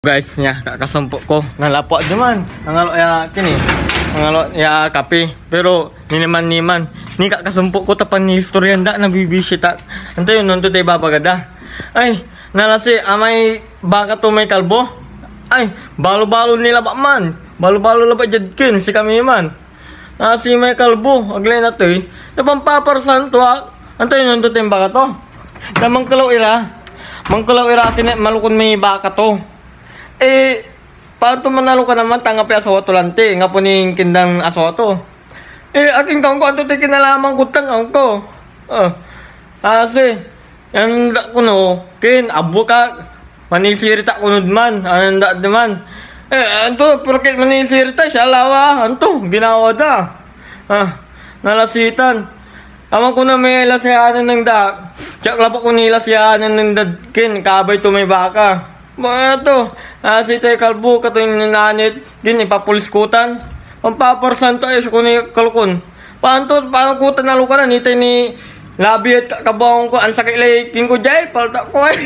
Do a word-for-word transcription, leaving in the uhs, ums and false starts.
Guys, nia, kakasumpok ko. Nalapuak diman. Nangalo ya, kini. Nangalo ya kape. Pero, nineman-neman. Nia, kakasumpok ko, ta panistoryan da, nabibisita. Anto yun, anto tay ibabaga da? Ay, nalasi, amay baka to may kalbo. Ay, balo-balo ni labat man. Balo-balo labat diad kin, sikami man. Ah, si may kalbo, ag lay natey. Napampaparsan to, ah. Anto yun, anto tay baka to? Ta mankelaw ira. Mankelaw ira, akin malukon may baka to. Eh, paano to manalo ka naman, ta anggapoy asawa to lanti, anggapo ni kindan asawa to. Eh, akin kangko, anto tay kinalaman ko, tang angko. Ah, asi, yan da kono, kin, abukak, manisirita kono diman, ananda diman. Eh, anto, porket manisirita, siya lawa, anto, ginawa da. Ah, nalasitan. Aman ko na may lasiyanan nen da. Siak labat ko nilasyanan nen da, kin, kabay to may baka. Mga to, ah, si Tay Kalbo, kato yung nananit, gin ipapulis ko tan. Pampaparsan to, ayos ko ni kalkon. Paano to, paano ko tan alukanan, itay ni labi at kabangon ko, ang sakit lay king ko, jay, palta ko ay.